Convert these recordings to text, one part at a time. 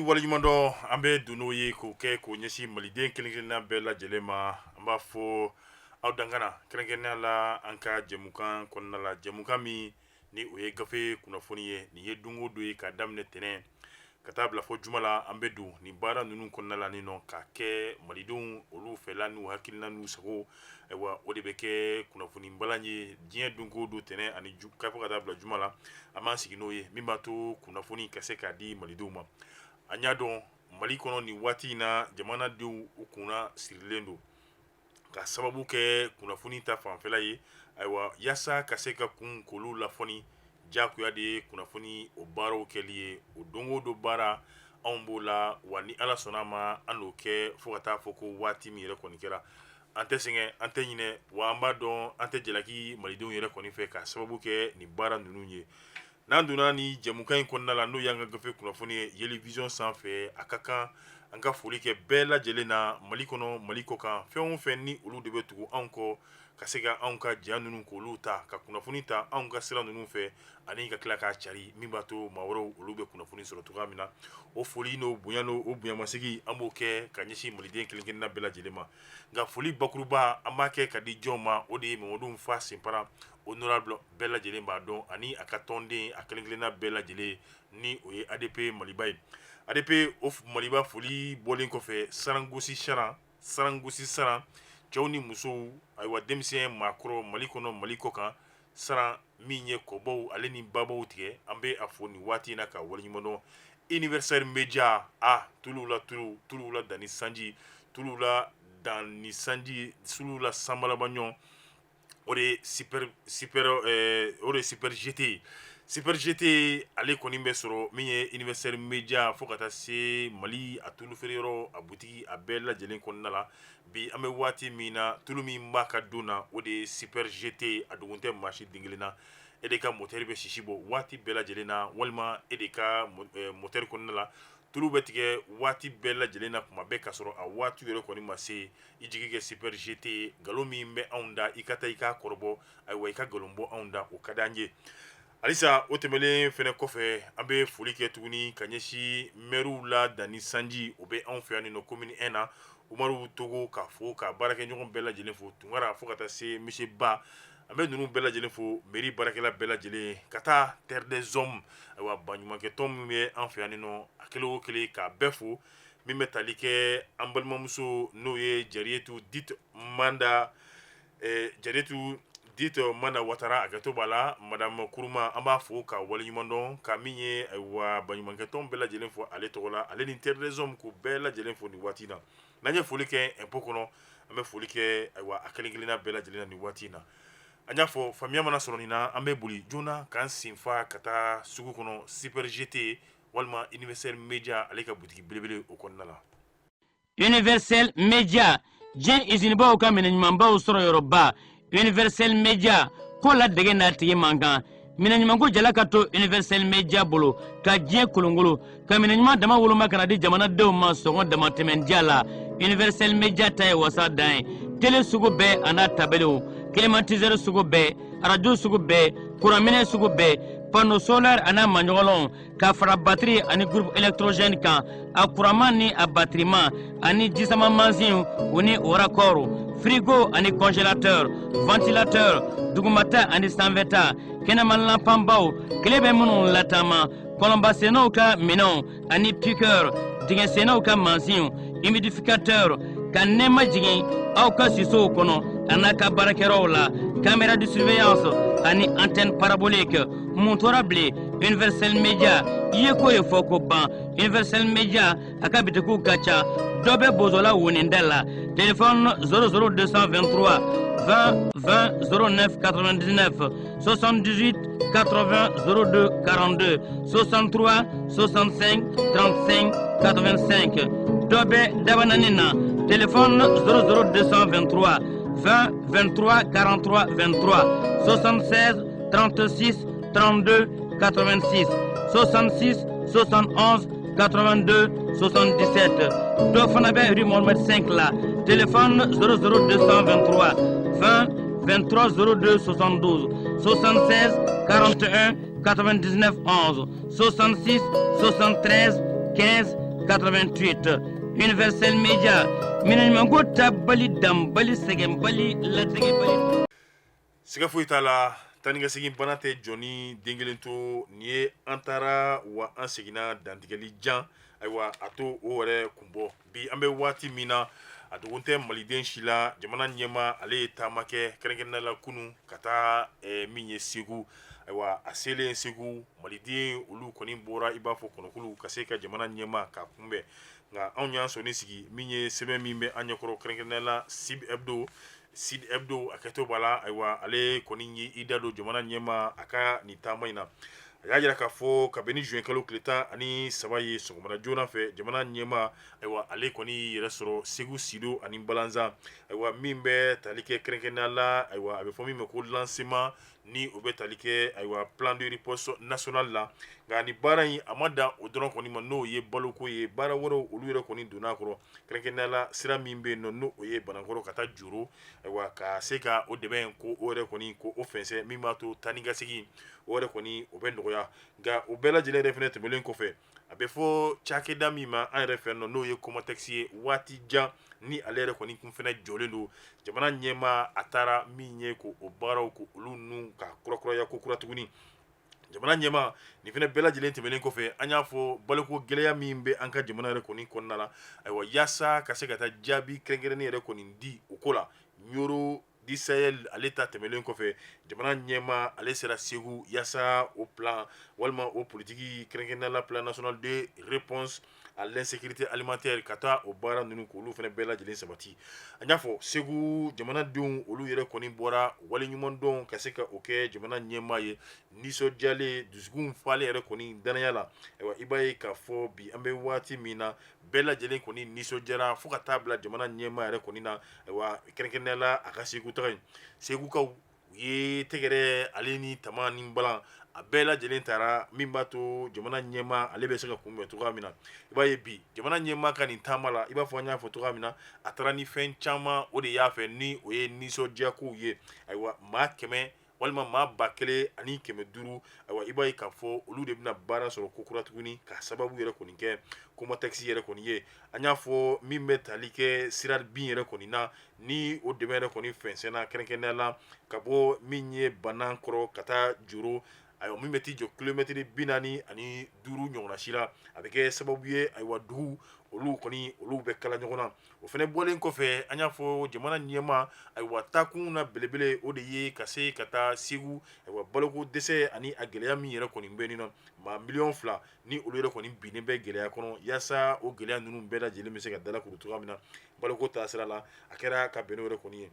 waleɲumandɔn an bɛ don n'o ye k'o kɛ k'o ɲɛsin maliden kelen-kelenna bɛɛ lajɛlen ma. An b'a fɔ aw dankana kɛrɛnkɛrɛnnenya la an ka jɛmukan kɔnɔna la, jɛmukan min ni o ye gafe kunnafoni ye. Nin ye don o don ye ka daminɛ tɛnɛn ka taa bila fɔ juma la. An bɛ don nin baara ninnu kɔnɔna la ni nɔ ka kɛ malidenw olu fɛla n'u hakilina n'u sago. Ayiwa, o de bɛ kɛ kunnafoni balan ye diɲɛ don o don, tɛnɛn ani ka fɔ ka taa bila juma la. An b'an sigi n'o ye min b'a to kunnafoni ka se k'a di malidenw ma. An y'a dɔn Mali kɔnɔ nin waati in na, jamanadenw u kunna sirilen don ka sababu kɛ kunnafoni ta fanfɛla ye. Ayiwa, yaasa ka se ka kun k'olu lafɔni, jagoya de ye kunnafoni o baaraw kɛli ye. O don o don baara, anw b'o la wa, ni Ala sɔnna a ma, an n'o kɛ fo ka taa fɔ ko waati min yɛrɛ kɔni kɛra. An tɛ sɛgɛn, an tɛ ɲinɛ, wa an b'a dɔn an tɛ jalaki malidenw yɛrɛ kɔni fɛ ka sababu kɛ nin baara ninnu ye. N'an donna ni jɛmukan in kɔnɔna la, n'o y'an ka gafe kunnafoni ye Yeli Vision sanfɛ, a ka kan an ka foli kɛ bɛɛ lajɛlen na, Mali kɔnɔ, Mali kɔ kan, fɛn o fɛn ni olu de bɛ tugu anw kɔ ka se ka anw ka ja ninnu k'olu ta ka kunnafoni ta anw ka sira ninnu fɛ ani ka tila k'a cari, min b'a to maa wɛrɛw olu bɛ kunnafoni sɔrɔ cogoya min na. O foli n'o bonya n'o o bonyamasegin, an b'o kɛ ka ɲɛsin maliden kelen-kelenna bɛɛ lajɛlen ma. Nka foli bakuruba, an b'a kɛ ka di jɔn ma? O de ye Mamadu Fa Senpara honorable, bɛɛ lajɛlen b'a dɔn, ani a ka tɔnden a kelen-kelenna bɛɛ lajɛlen, ni o ye ADP Maliba ye. ADP o Maliba foli bɔlen kɔfɛ, sarangosi saran sarangosi saran, cɛw ni musow, ayiwa, denmisɛn, maakɔrɔ, Mali kɔnɔ, Mali kɔ kan, saran min ye kɔbaw ale ni babaw tigɛ, an bɛ a fo nin waati in na ka waleɲumandɔn. Universel Media, a tuluw la tulu, tuluw la danni sanji, tuluw la danni sanji, suluw la sanbalabaɲɔ, o de ye super super o de ye Super GT ye. Super GT ale kɔni bɛ sɔrɔ min ye Universel Media fo ka taa se Mali a tulu feere yɔrɔ, a butigi, a bɛɛ lajɛlen kɔnɔna la. Bi an bɛ waati min na, tulu min b'a ka don na, o de ye Super GT. A dogon tɛ maa si den kelen na. E de ka moteur bɛ sisi bɔ waati bɛɛ lajɛlen na, walima e de ka moteur kɔnɔna la tulu bɛ tigɛ waati bɛɛ lajɛlen na, kuma bɛɛ ka sɔrɔ a waati yɛrɛ kɔni ma se, i jigi kɛ Super GT ye. Nkalon min bɛ anw da, i ka taa i k'a kɔrɔbɔ. Ayiwa, i ka nkalon bɔ anw da, o ka di an ye halisa. O tɛmɛnen fɛnɛ kɔfɛ, an bɛ foli kɛ tuguni ka ɲɛsin mɛriw la danni sanji, o bɛ anw fɛ yan nɔ commune 1 na, Umaru Togo, ka fo ka baarakɛɲɔgɔn bɛɛ lajɛlen fo, Tunkara fo ka taa se monsieur Ba. An bɛ ninnu bɛɛ lajɛlen fo, mairie baarakɛla bɛɛ lajɛlen, ka taa Terre des Hommes, ayiwa, baɲumankɛtɔn min bɛ an fɛ yan nɔ, a kelen o kelen k'a bɛɛ fo, min bɛ tali kɛ an balimamuso n'o ye Jariyetu dite Manda, Jariyetu dite Manda Watara, a kɛto b'a la, madame Kuruma, an b'a fo ka waleɲumandɔn ka min ye, ayiwa, baɲumankɛtɔn bɛɛ lajɛlen fo ale tɔgɔ la, ale ni Terre des Hommes, k'u bɛɛ lajɛlen fo nin waati in na. N'an ye foli kɛ impôt kɔnɔ, an bɛ foli kɛ, ayiwa, a kelen kelenna bɛɛ lajɛlen na nin waati in na. An y'a fɔ, faamuya mana sɔrɔ nin na, an bɛ boli joona k'an senfa ka taa sugu kɔnɔ, Super GT walima Universel Media ale ka butigi belebele o kɔnɔna la. Universel Media, diɲɛ izinibaw ka minɛn ɲumanbaw sɔrɔ yɔrɔba. Universel Media ko la dege n'a tigi man kan. Minɛn ɲumanko jala ka to Universel Media bolo ka diɲɛ kolongolo ka minɛn ɲuman dama woloma ka na di jamanadenw ma sɔngɔ damatɛmɛndiya la. Universel Media ta ye wasa dan ye. Tele sugu bɛɛ a n'a tabelew, climatiseur sugu bɛɛ, arajo sugu bɛɛ, kuranminɛ sugu bɛɛ, panneau solaire a n'a maɲɔgɔlɔnw, ka fara batiri ani groupe électrogène kan, a kuranman ni a batiriman, ani jisama mansinw, u ni o raccord, frigo ani congélateur, ventilateur, dugumata ani sanfɛta, kɛnɛma lanpanbaw, tile bɛ minnu lataama, kɔlɔnbasennaw ka minɛnw ani piqueur, dingɛsennaw ka mansinw, humidificateur, ka nɛɛma jigin aw ka sisow kɔnɔ a n'a ka baarakɛyɔrɔw la, caméra de surveillance ani antenne parabolique. Mun tora bilen? Universel Media i ye ko ye fɔ ko ban. Universel Media a ka bitikiw ka ca. Dɔ bɛ Bozola woninda la, téléphone 00 223 20 20 09 99, 78 80 02 42, 63 65 35 85. Dɔ bɛ Dabanani na, téléphone 00 223 20 23 43 23, 76 36 32 86, 66 71 82 77. Dɔ fana bɛ rue Mohamed 5 la, téléphone 00 223 20 23 02 72, 76 41 99 11, 66 73 15. 88. Universel Media, minɛn ɲumanko tabali, danbali, sɛgɛnbali, latigɛbali. Siga foyi t'a la, taa ni ka segin bana tɛ jɔni den kelen to. Nin ye an taara wa an seginna dantigɛli jan. Ayiwa, a to o yɛrɛ kun bɔ. Bi an bɛ waati min na, a dogo tɛ maliden si la, jamana ɲɛmaa ale ye taama kɛ kɛrɛnkɛrɛnnenya la kunun ka taa min ye Segu. Ayiwa, a selen Segu, maliden olu kɔni bɔra i b'a fɔ kɔnɔkulu ka se ka jamana ɲɛmaa k'a kunbɛn. Nka anw y'an sɔnni sigi min ye sɛbɛn min bɛ an ɲɛkɔrɔ, kɛrɛnkɛrɛnnenya la Sud Hebdo. Sud Hebdo, a kɛtɔ b'a la. Ayiwa, ale kɔni ye i da don jamana ɲɛmaa a ka nin taama in na. A y'a jira k'a fɔ kabini juin kalo tile 13 ye, sɔgɔmada joona fɛ, jamana ɲɛmaa, ayiwa, ale kɔni y'i yɛrɛ sɔrɔ Segu Sido ani Balanzan. Ayiwa, min bɛ tali kɛ kɛrɛnkɛrɛnnenya la, ayiwa, a bɛ fɔ min ma ko lancement, ni o bɛ tali kɛ, ayiwa, plan de riposte national la. Nka ni baara in, a ma dan o dɔrɔn kɔni ma, n'o ye baloko ye. Baara wɛrɛw, olu yɛrɛ kɔni donna a kɔrɔ, kɛrɛnkɛrɛnnenya la sira min bɛ yen nɔ, n'o ye Banankɔrɔ ka taa Joro. Ayiwa, ka se ka o dɛmɛ ko o yɛrɛ kɔni ko o fɛnsɛn, min b'a to taa ni ka segin o yɛrɛ kɔni o bɛ nɔgɔya. Nka o bɛɛ lajɛlen yɛrɛ fana tɛmɛnen kɔfɛ, a bɛ fɔ cakɛda min ma an yɛrɛ fɛ nɔ, n'o ye Comatex ye, waati jan ni ale yɛrɛ kɔni kun fana jɔlen don, jamana ɲɛmaa a taara min ye ko o baaraw ko olu ninnu ka kurakuraya ko kura tuguni. Jamana ɲɛmaa, nin fana bɛɛ lajɛlen tɛmɛnen kɔfɛ, an y'a fɔ baloko gɛlɛya min bɛ an ka jamana yɛrɛ kɔni kɔnɔna la, ayiwa, yaasa ka se ka taa jaabi kɛrɛnkɛrɛnnen yɛrɛ kɔni di o ko la, Nioro du Sahel ale ta tɛmɛnen kɔfɛ, jamana ɲɛmaa ale sera Segu yaasa o plan walima o politiki, kɛrɛnkɛrɛnnenya la plan national de réponse à l'insécurité alimentaire, ka taa o baara ninnu k'olu fana bɛɛ lajɛlen sabati. An y'a fɔ Segu jamanadenw, olu yɛrɛ kɔni bɔra waleɲuman dɔn ka se ka o kɛ jamana ɲɛmaa ye, nisɔndiyalen, dusukun falen yɛrɛ kɔni danaya la. Ayiwa, i b'a ye k'a fɔ bi an bɛ waati min na, bɛɛ lajɛlen kɔni nisɔndiyara fo ka taa bila jamana ɲɛmaa yɛrɛ kɔni na. Ayiwa, kɛrɛnkɛrɛnnenya la a ka Segu taga in, Segukaw u ye tɛgɛrɛ ale ni tama ni balan a bɛɛ lajɛlen taara, min b'a to jamana ɲɛmaa ale bɛ se ka kunbɛn cogoya min na. I b'a ye bi jamana ɲɛmaa ka nin taama la, i b'a fɔ an y'a fɔ cogoya min na, a taara ni fɛn caman o de y'a fɛ, ni o ye nisɔndiyakow ye. Ayiwa, maa 100 walima maa 1500, ayiwa, i b'a ye k'a fɔ olu de bɛna baara sɔrɔ ko kura tuguni ka sababu yɛrɛ kɔni kɛ Comatex yɛrɛ kɔni ye. An y'a fɔ min bɛ tali kɛ sira bin yɛrɛ kɔni na, ni o dɛmɛ yɛrɛ kɔni fɛnsɛnna, kɛrɛnkɛrɛnnenya la ka bɔ min ye Banankɔrɔ ka taa Joro, ayiwa, min bɛ t'i jɔ kilomɛtiri 45 ɲɔgɔnna si la, a bɛ kɛ sababu ye, ayiwa, dugu olu kɔni olu bɛ kala ɲɔgɔn na. O fana bɔlen kɔfɛ, an y'a fɔ jamana ɲɛmaa, ayiwa, taakun na belebele o de ye ka se ka taa Segu. Ayiwa, baloko dɛsɛ ani a gɛlɛya min yɛrɛ kɔni bɛ nin na, maa miliyɔn 2 ni olu yɛrɛ kɔni binnen bɛ gɛlɛya kɔnɔ, yaasa o gɛlɛya ninnu bɛɛ lajɛlen bɛ se ka dalakuru cogoya min na baloko taasira la, a kɛra ka bɛn n'o yɛrɛ kɔni ye.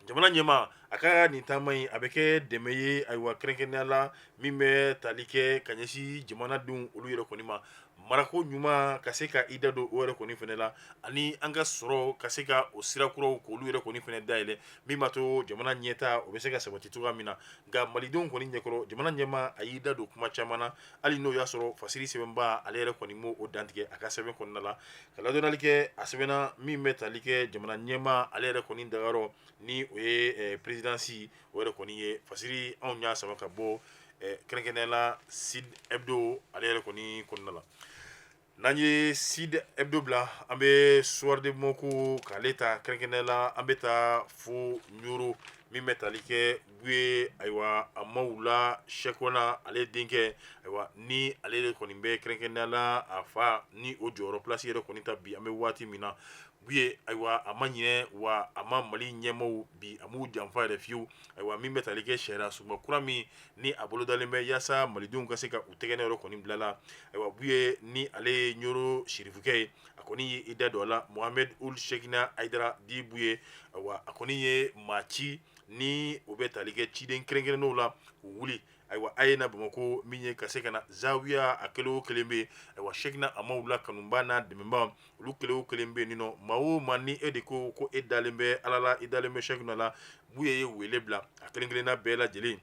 Jamana ɲɛmaa a ka nin taama in, a bɛ kɛ dɛmɛ ye, ayiwa, kɛrɛnkɛrɛnnenya la min bɛ tali kɛ ka ɲɛsin jamanadenw olu yɛrɛ kɔni ma, marako ɲuman ka se ka i da don o yɛrɛ kɔni fana la, ani an ka sɔrɔ ka se ka o sira kuraw k'olu yɛrɛ kɔni fana dayɛlɛ, min b'a to jamana ɲɛta o bɛ se ka sabati cogoya min na. Nka malidenw kɔni ɲɛkɔrɔ, jamana ɲɛmaa a y'i da don kuma caman na, hali n'o y'a sɔrɔ fasiri sɛbɛnba ale yɛrɛ kɔni m'o o dantigɛ a ka sɛbɛn kɔnɔna la. Ka ladɔnniyali kɛ, a sɛbɛnna min bɛ tali kɛ jamana ɲɛmaa ale yɛrɛ kɔni dagayɔrɔ, ni o ye présidence, o yɛrɛ kɔni ye fasiri anw y'a sama ka bɔ kɛrɛnkɛrɛnnenya la Sud Hebdo ale yɛrɛ kɔni kɔnɔna la. N'an ye Sud Hebdo bila, an bɛ Soir de Bamako k'ale ta, kɛrɛnkɛrɛnnenya la an bɛ taa fo Ɲoro, min bɛ tali kɛ Buye, ayiwa, Hamawula Sɛkina ale denkɛ, ayiwa, ni ale de kɔni bɛ kɛrɛnkɛrɛnnenya la a fa ni o jɔyɔrɔ place yɛrɛ kɔni ta bi an bɛ waati min na. Buye, ayiwa, a ma ɲinɛ wa a ma Mali ɲɛmaaw bi a m'u janfa yɛrɛ fiyewu. Ayiwa, min bɛ tali kɛ sariya sunba kura min ni a bolodalen bɛ yaasa malidenw ka se ka u tɛgɛ yɔrɔ kɔni bila la, ayiwa, Buye ni ale ye Ɲoro sirifukɛ ye, a kɔni ye i da don a la. Mohamed Ould Cheickna Haidara dit Buye, ayiwa, a kɔni ye maa ci ni o bɛ tali kɛ ciden kɛrɛnkɛrɛnnenw la k'u wuli, ayiwa, a ye na Bamakɔ min ye ka se ka na zawiya a kelen o kelen bɛ yen. Ayiwa, Cheickna Hamawula kanuba n'a dɛmɛba olu kelen o kelen bɛ yen nɔ, maa o maa ni e de ko ko e dalen bɛ Ala la, i dalen bɛ Cheickna la, Buye ye wele bila a kelen kelenna bɛɛ lajɛlen.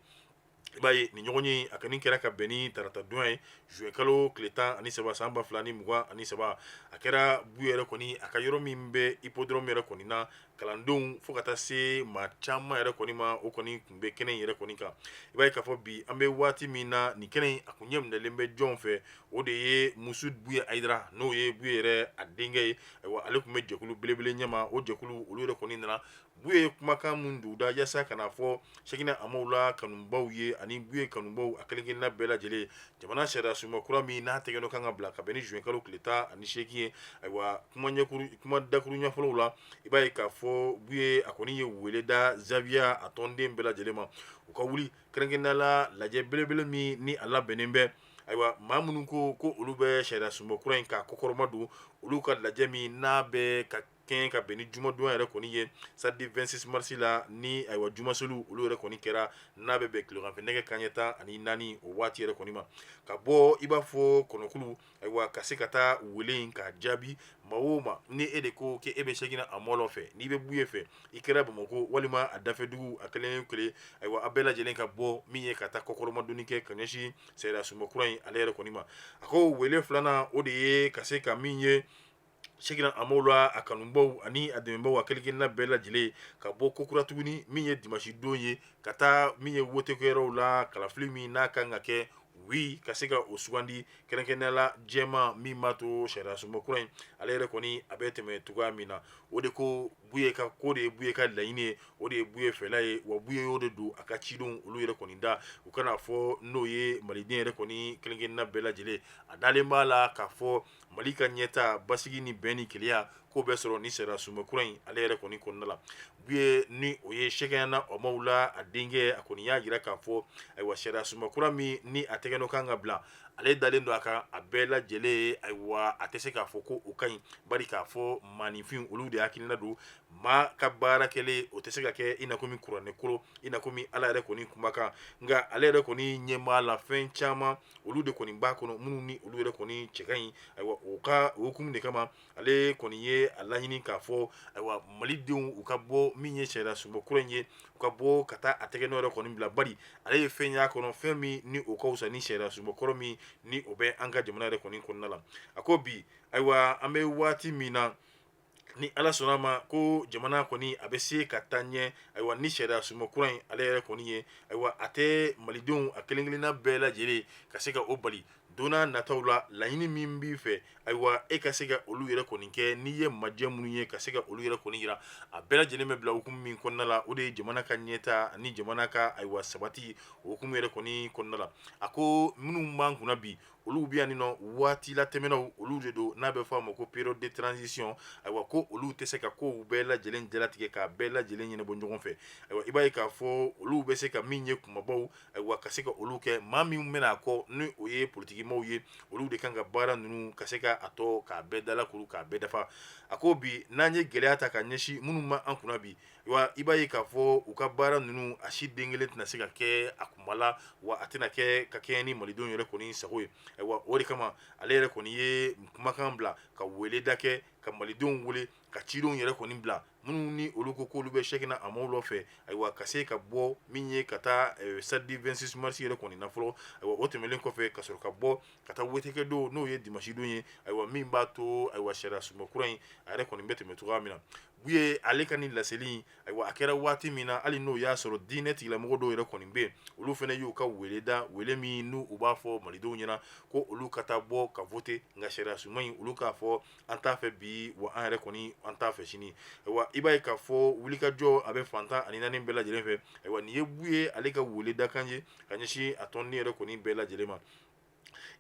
I b'a ye nin ɲɔgɔnye a kɔni kɛra ka bɛn ni tarata don ye, juin kalo tile 13 san 2023. A kɛra Buye yɛrɛ kɔni a ka yɔrɔ min bɛ hippodrome yɛrɛ kɔni na. Kalandenw fo ka taa se maa caman yɛrɛ kɔni ma, o kɔni tun bɛ kɛnɛ in yɛrɛ kɔni kan. I b'a ye k'a fɔ bi an bɛ waati min na, nin kɛnɛ in a kun ɲɛ minɛlen bɛ jɔn fɛ? O de ye Musu Buye Hayidara, n'o ye Buye yɛrɛ a denkɛ ye. Ayiwa, ale tun bɛ jɛkulu belebele ɲɛma. O jɛkulu olu yɛrɛ kɔni nana. Buye ye kumakan min don da yaasa ka n'a fɔ Sɛkinɛ Hamawula kanubaw ye ani Buye kanubaw a kelen-kelenna bɛɛ lajɛlen, jamana sariya sunba kura min n'a tɛgɛnɔ kan ka bila ka bɛn ni juin kalo tile 18 ye. Ayiwa, kuma ɲɛkuru kuma dakuruɲɛ fɔlɔw la, i b'a ye k'a fɔ Buye a kɔni ye wele da zawiya a tɔnden bɛɛ lajɛlen ma, u ka wuli kɛrɛnkɛrɛnnenya la lajɛ belebele min ni a labɛnnen bɛ. Ayiwa, maa minnu ko ko olu bɛ sariya sunba kura in k'a kɔkɔrɔma don, olu ka lajɛ min n'a bɛ ka kɛɲɛ ka bɛn ni jumadon yɛrɛ kɔni ye, samedi 26 mars la, ni ayiwa jumaseliw olu yɛrɛ kɔni kɛra, n'a bɛ bɛn tileganfɛ nɛgɛ kanɲɛ 14 o waati yɛrɛ kɔni ma, ka bɔ i b'a fɔ kɔnɔkulu, ayiwa, ka se ka taa wele in k'a jaabi. Maa o maa ni e de ko k'e bɛ Sɛkinɛ Hamawula fɛ, n'i bɛ Buye fɛ, i kɛra Bamakɔ walima a dafɛdugu a kelen o kelen, ayiwa, a bɛɛ lajɛlen ka bɔ min ye ka taa kɔkɔrɔmadonni kɛ ka ɲɛsin sariya sunba kura in ale yɛrɛ kɔni ma. A ko wele filanan, o de ye ka se ka min ye Sɛkinɛ Hamawula a kanubaw ani a dɛmɛbaw a kelen-kelenna bɛɛ lajɛlen ka bɔ kokura tuguni min ye dimanche don ye, ka taa min ye wotekɛyɔrɔw la, kalafili min n'a kan ka kɛ, oui ka se ka o sugandi, kɛrɛnkɛrɛnnenya la jɛman min b'a to sariya sunba kura in ale yɛrɛ kɔni a bɛ tɛmɛ cogoya min na. O de ko Buye ka ko de ye Buye ka laɲini ye, o de ye Buye fɛla ye. Wa Buye y'o de don a ka cidenw olu yɛrɛ kɔni da, u kana fɔ n'o ye maliden yɛrɛ kɔni kelen-kelenna bɛɛ lajɛlen. A dalen b'a la k'a fɔ Mali ka ɲɛta, basigi ni bɛn ni kelenya ko bɛ sɔrɔ ni sariya sunba kura in ale yɛrɛ kɔni kɔnɔna la. Buye, ni o ye Sɛkinɛ Hamawula a denkɛ, a kɔni y'a jira k'a fɔ ayiwa sariya sunba kura min ni a tɛgɛnɔ kan ka bila, ale dalen don a kan a bɛɛ lajɛlen ye. Ayiwa, a tɛ se k'a fɔ ko o ka ɲi, bari k'a fɔ maaninfin olu de hakilina don. Maa ka baara kɛlen o tɛ se ka kɛ i na komi kuranɛ kolo, i na komi Ala yɛrɛ kɔni kumakan, nka ale yɛrɛ kɔni ɲɛ b'a la fɛn caman olu de kɔni b'a kɔnɔ minnu ni olu yɛrɛ kɔni cɛ ka ɲi. Ayiwa, o ka o hukumu de kama, ale kɔni ye a laɲini k'a fɔ ayiwa malidenw u ka bɔ min ye sariya sunba kura in ye, u ka bɔ ka taa a tɛgɛnɔ yɛrɛ kɔni bila, bari ale ye fɛn y'a kɔnɔ, fɛn min ni o ka fisa ni sariya sunba kɔrɔ min ni o bɛ an ka jamana yɛrɛ kɔni kɔnɔna la. A ko bi, ayiwa, an bɛ waati min na, ni Ala sɔnna a ma, ko jamana kɔni a bɛ se ka taa ɲɛ, ayiwa, ni sariya sunba kura in ale yɛrɛ kɔni ye. Ayiwa, a tɛ malidenw a kelen-kelenna bɛɛ lajɛlen ka se ka o bali don nataw la. Laɲini min b'i fɛ, ayiwa, e ka se ka olu yɛrɛ kɔni kɛ, n'i ye majɛ minnu ye, ka se ka olu yɛrɛ kɔni jira, a bɛɛ lajɛlen bɛ bila hukumu min kɔnɔna la, o de ye jamana ka ɲɛta ani jamana ka ayiwa sabati o hukumu yɛrɛ kɔni kɔnɔna la. A ko minnu b'an kunna bi, olu bɛ yan nɔ waati latɛmɛnaw olu de don, n'a bɛ fɔ a ma ko période de transition. Ayiwa, ko olu tɛ se ka kow bɛɛ lajɛlen jalatigɛ k'a bɛɛ lajɛlen ɲɛnabɔ ɲɔgɔn fɛ. Ayiwa, i b'a ye k'a fɔ olu bɛ se ka min ye kumabaw, ayiwa, ka se ka olu kɛ. Maa min bɛna a kɔ, ni o ye politikimaw ye, olu de kan ka baara ninnu ka se ka a tɔ k'a bɛɛ dalakuru, k'a bɛɛ dafa. A ko bi n'an ye gɛlɛya ta ka ɲɛsin minnu ma an kunna bi, wa i b'a ye k'a fɔ u ka baara ninnu a si den kelen tɛna se ka kɛ a kunba la, wa a tɛna kɛ ka kɛɲɛ ni malidenw yɛrɛ kɔni sago ye. Ayiwa, o de kama ale yɛrɛ kɔni ye kumakan bila ka weleda kɛ, ka malidenw wele, ka cidenw yɛrɛ kɔni bila, minnu ni olu ko k'olu bɛ Sɛkinɛ Hamawula fɛ, ayiwa, ka se ka bɔ min ye ka taa samedi 26 mars yɛrɛ kɔni na fɔlɔ. Ayiwa, o tɛmɛnen kɔfɛ, ka sɔrɔ ka bɔ ka taa wotekɛ don, n'o ye dimanche don ye, ayiwa, min b'a to ayiwa sariya sunba kura in a yɛrɛ kɔni bɛ tɛmɛ cogoya min na. Buye ale ka nin laseli, ayiwa, a kɛra waati min na, hali n'o y'a sɔrɔ diinɛ tigilamɔgɔ dɔw yɛrɛ kɔni bɛ yen, olu fana y'u ka wele da, wele min n'u u b'a fɔ malidenw ɲɛna ko olu ka taa bɔ ka voter, nka sariya sunba in olu k'a fɔ an t'a fɛ bi, wa an yɛrɛ kɔni an t'a fɛ sini. Ayiwa, i b'a ye k'a fɔ wulikajɔ a bɛ fan 14 bɛɛ lajɛlen fɛ. Ayiwa, nin ye Buye ale ka wele dakan ye ka ɲɛsin a tɔnden yɛrɛ kɔni bɛɛ lajɛlen ma.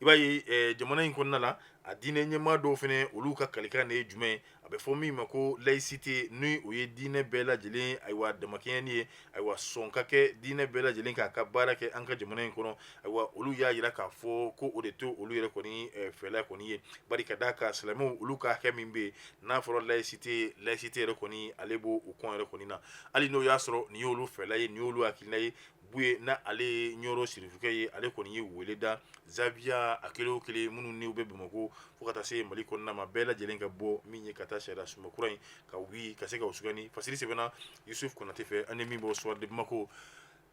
I b'a ye jamana in kɔnɔna la, a diinɛ ɲɛmaa dɔw fana, olu ka kalikan de ye jumɛn ye? A bɛ fɔ min ma ko laïcité, ni o ye diinɛ bɛɛ lajɛlen ayiwa damakɛɲɛni ye, ayiwa, sɔn ka kɛ diinɛ bɛɛ lajɛlen k'a ka baara kɛ an ka jamana in kɔnɔ. Ayiwa, olu y'a jira k'a fɔ ko o de to olu yɛrɛ kɔni fɛla kɔni ye, bari ka d'a kan silamɛw olu ka hakɛ min bɛ yen, n'a fɔra laïcité, laïcité yɛrɛ kɔni ale b'o kɔn yɛrɛ kɔni na. Hali n'o y'a sɔrɔ nin y'olu fɛla ye, nin y'olu hakilina ye, Buye na ale ye Ɲɔrɔ sirifukɛ ye, ale kɔni ye wele da zawiya a kelen o kelen minnu n'u bɛ Bamakɔ fo ka taa se Mali kɔnɔna ma, bɛɛ lajɛlen ka bɔ min ye ka taa sariya sunba kura in ka oui ka se ka o sugandi. Fasiri sɛbɛnna Yusuf Konate fɛ, an ye min bɔ Soir de Bamako.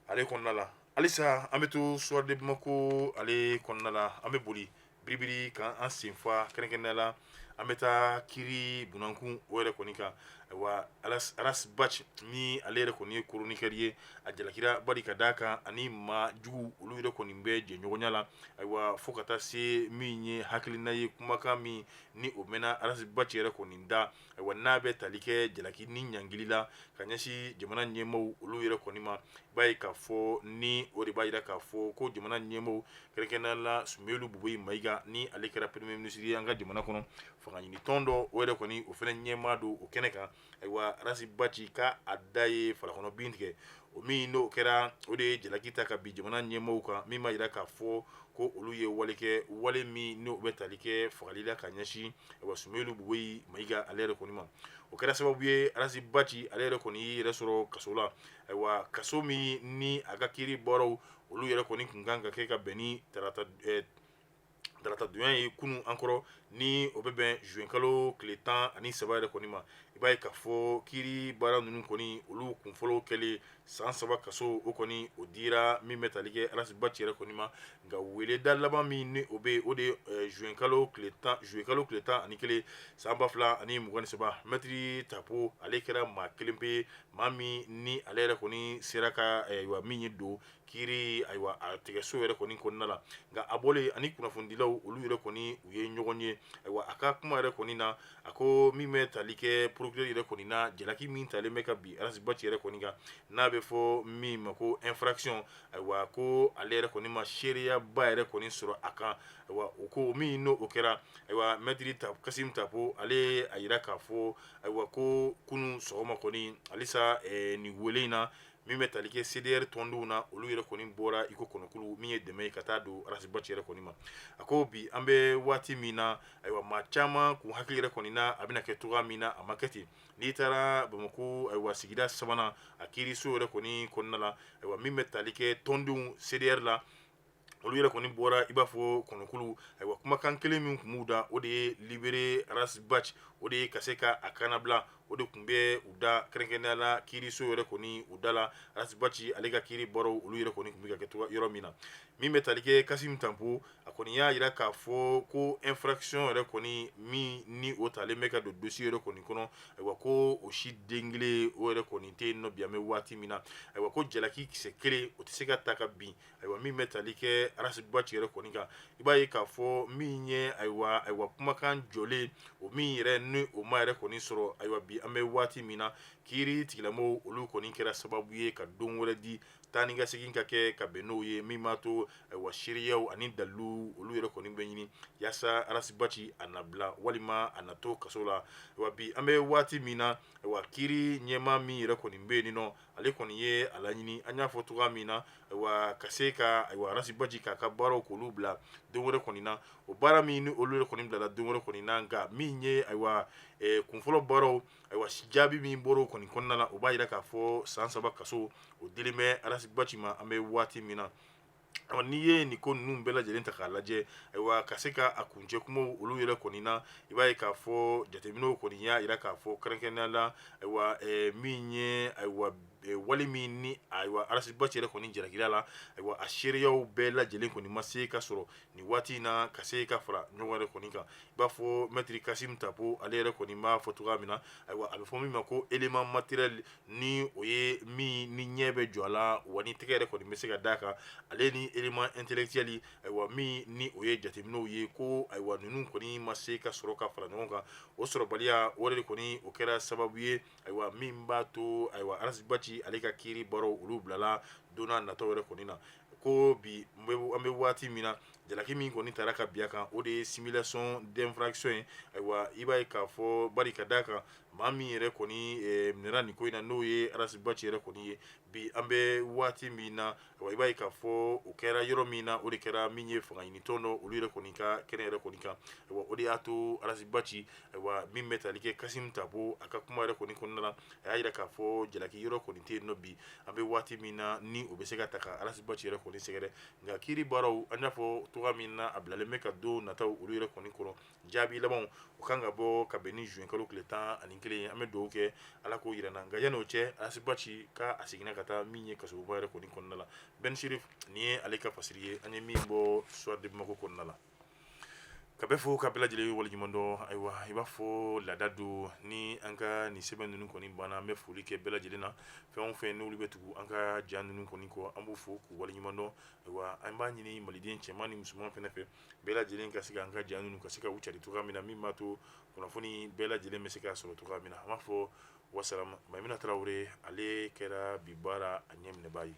Ale kɔnɔna la, halisa an bɛ to Soir de Bamako ale kɔnɔna la. An bɛ boli biribiri kan an senfa, kɛrɛnkɛrɛnnenya la an bɛ taa kiri bunankun o yɛrɛ kɔni kan. Ayiwa, Ras Bath ni ale yɛrɛ kɔni ye chroniqueur ye, a jalakira bari ka d'a kan ani maa jugu olu yɛrɛ kɔni bɛ jɛɲɔgɔnya la. Ayiwa, fo ka taa se min ye hakilina ye, kumakan min ni o mɛnna Ras Bath yɛrɛ kɔni da, ayiwa, n'a bɛ tali kɛ jalaki ni ɲangili la ka ɲɛsin jamana ɲɛmaaw olu yɛrɛ kɔni ma, i b'a ye k'a fɔ ni o de b'a jira k'a fɔ ko jamana ɲɛmaaw, kɛrɛnkɛrɛnnenya la Soumeylou Boubèye Maïga, ni ale kɛra premier ministre ye an ka jamana kɔnɔ, fanga ɲini tɔn dɔ o yɛrɛ kɔni o fana ɲɛmaa don o kɛnɛ kan. Ayiwa, Ras Bath ka a da ye falakɔnɔ bin tigɛ, o min n'o kɛra, o de ye jalaki ta ka bin jamana ɲɛmaaw kan, min b'a jira k'a fɔ ko olu ye wale kɛ, wale min n'o bɛ tali kɛ fagali la ka ɲɛsin, ayiwa, Soumeylou Boubèye Maïga ale yɛrɛ kɔni ma. O kɛra sababu ye Ras Bath ale yɛrɛ kɔni y'i yɛrɛ sɔrɔ kaso la. Ayiwa, kaso min ni a ka kiiri baaraw olu yɛrɛ kɔni kun kan ka kɛ ka bɛn ni tarata donya ye kunun an kɔrɔ, ni o bɛ bɛn juin kalo tile 13 yɛrɛ kɔni ma, i b'a ye k'a fɔ kiiri baara ninnu kɔni olu kunfɔlɔ kɛlen, san 3 kaso o kɔni o dira min bɛ tali kɛ Ras Bath yɛrɛ kɔni ma. Nka weleda laban min ni o bɛ, o de ye juin kalo tile 10, juillet kalo tile 11 san 2023. Maître Tapo ale kɛra maa kelen pe, maa min ni ale yɛrɛ kɔni sera ka, ayiwa, min ye don kiiri, ayiwa, a tigɛso yɛrɛ kɔni kɔnɔna la. Nka a bɔlen, ani kunnafonidilaw olu yɛrɛ kɔni u ye ɲɔgɔn ye. Ayiwa, a ka kuma yɛrɛ kɔni na, a ko min bɛ tali kɛ procureur yɛrɛ kɔni na, jalaki min talen bɛ ka bin Ras Bath yɛrɛ kɔni kan, n'a bɛ fɔ min ma ko infraction, ayiwa, ko ale yɛrɛ kɔni ma seereyaba yɛrɛ kɔni sɔrɔ a kan. Ayiwa, o ko min n'o o kɛra, ayiwa, maître Kassim Tapo ale a yira k'a fɔ, ayiwa, ko kunun sɔgɔma kɔni halisa nin wele in na, min bɛ tali kɛ CDR tɔndenw na, olu yɛrɛ kɔni bɔra iko kɔnɔkulu min ye dɛmɛ ye ka taa don Ras Bath yɛrɛ kɔni ma. A ko bi an bɛ waati min na, ayiwa, maa caman kun hakili yɛrɛ kɔni na a bɛna kɛ cogoya min na, a ma kɛ ten. N'i taara Bamakɔ, ayiwa, sigida sabanan a kiiriso yɛrɛ kɔni kɔnɔna la, ayiwa, min bɛ tali kɛ tɔndenw CDR la, olu yɛrɛ kɔni bɔra i b'a fɔ kɔnɔkulu. Ayiwa, kumakan kelen min tun b'u da, o de ye libérer Ras Bath, o de ye ka se ka a kannabila, o de tun bɛ u da, kɛrɛnkɛrɛnnenya la kiiriso yɛrɛ kɔni u da la, Ras Bath ale ka kiiri baaraw olu yɛrɛ kɔni tun bɛ ka kɛ yɔrɔ min na. Min bɛ tali kɛ Kassim Tapo, a kɔni y'a jira k'a fɔ ko infraction yɛrɛ kɔni min ni o talen bɛ ka don dossier yɛrɛ kɔni kɔnɔ, ayiwa, ko o si den kelen o yɛrɛ kɔni tɛ yen nɔ bi an bɛ waati min na. Ayiwa, ko jalaki kisɛ kelen o tɛ se ka ta ka bin, ayiwa, min bɛ tali kɛ Ras Bath yɛrɛ kɔni kan. I b'a ye k'a fɔ min ye, ayiwa, kumakan jɔlen o min yɛrɛ ni o ma yɛrɛ kɔni sɔrɔ, ayiwa, bi an bɛ waati min na, kiiri tigilamɔgɔw olu kɔni kɛra sababu ye ka don wɛrɛ di taa ni ka segin ka kɛ ka bɛn n'o ye, min b'a to, ayiwa, seereyaw ani dalilu olu yɛrɛ kɔni bɛ ɲini yaasa Ras Bath a na bila walima a na to kaso la. Ayiwa, bi an bɛ waati min na, ayiwa, kiiri ɲɛmaa min yɛrɛ kɔni bɛ yen nɔ, ale kɔni ye a laɲini, an y'a fɔ cogoya min na, ayiwa, ka se ka, ayiwa, Ras Bath k'a ka baaraw k'olu bila don wɛrɛ kɔni na. O baara min ni olu yɛrɛ kɔni bilala don wɛrɛ kɔni na, nka min ye, ayiwa, kunfɔlɔ baaraw, ayiwa, jaabi min bɔra o kɔni kɔnɔna la, o b'a jira k'a fɔ san 3 kaso o dilen bɛ Ras Bath ma an bɛ waati min na. N'i ye nin ko ninnu bɛɛ lajɛlen ta k'a lajɛ, ayiwa, ka se ka a kuncɛ kumaw olu yɛrɛ kɔni na, i b'a ye k'a fɔ jateminɛw kɔni y'a jira k'a fɔ kɛrɛnkɛrɛnnenya la, ayiwa, min ye, ayiwa, wale min ni, ayiwa, Ras Bath yɛrɛ kɔni jalakira la, ayiwa, a seereyaw bɛɛ lajɛlen kɔni ma se ka sɔrɔ nin waati in na ka se ka fara ɲɔgɔn yɛrɛ kɔni kan. I b'a fɔ maître Kassim Tapo ale yɛrɛ kɔni b'a fɔ cogoya min na, ayiwa, a bɛ fɔ min ma ko élément matériel, ni o ye min ni ɲɛ bɛ jɔ a la wa ni tɛgɛ yɛrɛ kɔni bɛ se ka d'a kan, ale ni élément intellectuel, ayiwa, min ni o ye jateminɛw ye, ko ayiwa, ninnu kɔni ma se ka sɔrɔ ka fara ɲɔgɔn kan. O sɔrɔbaliya o de kɔni o kɛra sababu ye, ayiwa, min b'a to, ayiwa, Ras Bath ale ka kiiri baaraw olu bilala don n'a nataw yɛrɛ kɔni na. Ko bi an bɛ waati min na, jalaki min kɔni taara ka bin a kan, o de ye simulation d'infraction ye. Ayiwa, i b'a ye k'a fɔ bari ka d'a kan maa min yɛrɛ kɔni minɛra nin ko in na, n'o ye Ras Bath yɛrɛ kɔni ye, bi an bɛ waati min na, ayiwa, i b'a ye k'a fɔ o kɛra yɔrɔ min na, o de kɛra min ye fanga ɲinitɔn dɔ olu yɛrɛ kɔni ka kɛnɛ yɛrɛ kɔni kan. Ayiwa, o de y'a to Ras Bath, ayiwa, min bɛ tali kɛ Kassim Tapo a ka kuma yɛrɛ kɔni kɔnɔna la, a y'a jira k'a fɔ jalaki yɔrɔ kɔni tɛ yen nɔ bi an bɛ waati min na ni o bɛ se ka ta ka Ras Bath yɛrɛ kɔni sɛgɛrɛ. Nka kiiri baaraw, an y'a fɔ cogoya min na a bilalen bɛ ka don nataw olu yɛrɛ kɔni kɔrɔ. Jaabi labanw o kan ka bɔ ka bɛn ni juin kalo tile 11 ye. An bɛ dugawu kɛ, Ala k'o yira an na. Nka yanni o cɛ, Ras Bath ka a seginna ka taa min ye kasoba yɛrɛ kɔni kɔnɔna la. Ben Chérif, nin ye ale ka fasiri ye an ye min bɔ Soir de Bamako kɔnɔna la. Ka bɛɛ fo ka bɛɛ lajɛlen waleɲuman dɔn. Ayiwa, i b'a fɔ laada don, ni an ka nin sɛbɛn ninnu kɔni banna, an bɛ foli kɛ bɛɛ lajɛlen na. Fɛn o fɛn n'olu bɛ tugu an ka ja ninnu kɔni kɔ, an b'u fo k'u waleɲuman dɔn. Ayiwa, an b'a ɲini maliden cɛman ni musoman fɛnɛ fɛ, bɛɛ lajɛlen ka se ka an ka ja ninnu ka se ka u cari cogoya min na, min b'a to kunnafoni bɛɛ lajɛlen bɛ se ka sɔrɔ cogoya min na. An b'a fɔ wasalam. Maimuna Tarawele, ale kɛra bi baara a ɲɛminɛbaa ye.